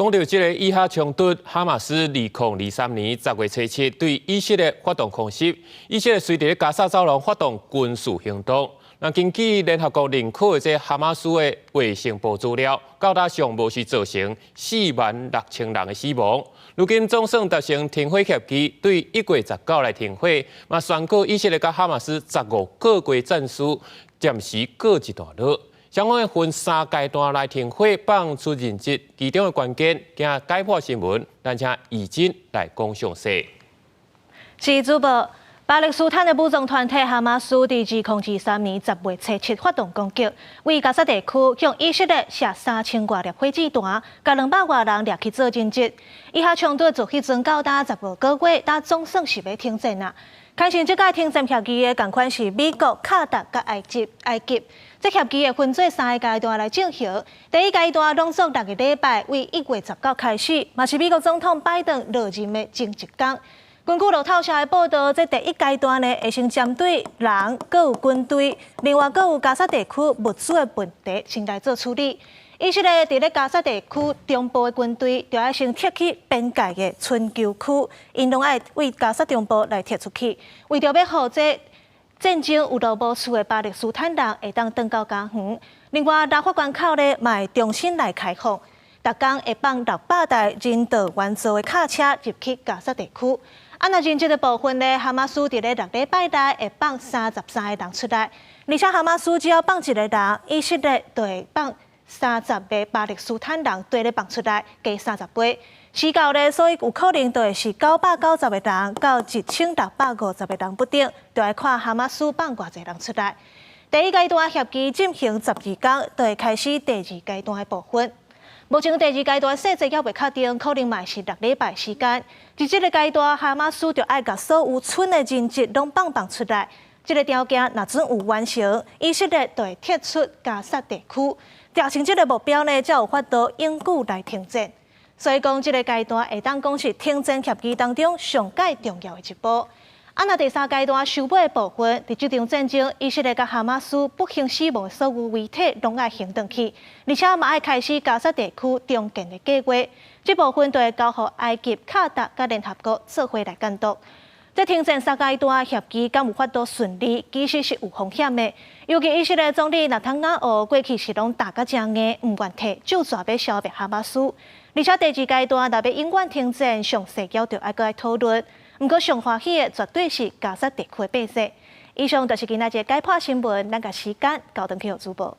講到這个以哈衝突，哈馬斯2023年10月初七對以色列發動空襲，以色列隨佇加薩走廊發動軍事行動。那根據聯合國認可的這哈馬斯的衛生部資料，到今上無是造成46,000人的死亡。如今總算達成停火協議，對1月19來停火，嘛宣告以色列佮哈馬斯15個月戰事暫時告一段落。雙方分三階段來停火，放出人質，其中的關鍵，今日解破新聞，咱請怡真來講詳細。是主播，巴勒斯坦的武裝團體哈馬斯佇2023年10月初七發動攻擊，對加薩地區向以色列射3000外粒火箭彈，共200外人掠去做人質。以哈衝突自彼陣到今15個月，今總算是欲停戰啊！牽成這個停戰協議的仝款是美國、卡達佮埃及。埃及這協議會分做三个階段來進行。第一階段攏總六個禮拜，對1月19開始，嘛是美國總統拜登落任的前一工。根據路透社的報道，這第一階段呢，會先針對人，閣有軍隊，另外閣有加薩地區物資的問題，先來做處理。以色列佇咧加薩地區中部的軍隊，就愛先撤去邊界的春秋區，𪜶攏愛對加薩中部來撤出去，為著欲予這戰爭有路無厝的巴勒斯坦人會當轉到家園。另外，拉法關口咧嘛會重新來開放，逐工會放600台人道援助的卡車入去加薩地區。啊，若人質的部分呢，哈馬斯佇咧6禮拜內會放33個人出來，而且哈馬斯只要放一個人，以色列就會放30個巴勒斯坦人綴咧放出來，加30倍。時到咧，所以有可能就會是990個人到1650個人不等，就愛看哈馬斯放偌濟人出來。第一階段協議進行12工，就會開始第二階段的部分。目前第二階段細節猶未確定，可能嘛是6禮拜時間。佇這个階段，哈馬斯就愛共所有村的人質攏放放出來。這个條件若準有完成，以色列就會撤出加薩地區。達成這个目標呢，才有法度永久來停戰。所以講，這个階段會當講是停戰協議當中上蓋重要的一步。啊，若第三階段收尾的部分，佇這場戰爭，以色列佮哈馬斯不幸死亡的所有遺體攏愛還轉去，而且嘛愛開始加薩地區重建的計畫。這部分就會交予埃及、卡達佮聯合國做伙來監督。這停戰三階段協議敢有法度順利，其實是有風險的。尤其以色列總理內塔尼亞胡過去是攏打甲誠硬，毋願提就煞欲消滅哈馬斯。而且第二階段若欲永遠停戰，詳細猶著愛閣來討論。毋過上歡喜的絕對是加薩地區的百姓。以上就是今仔日解破新聞，咱共時間交轉去予主播。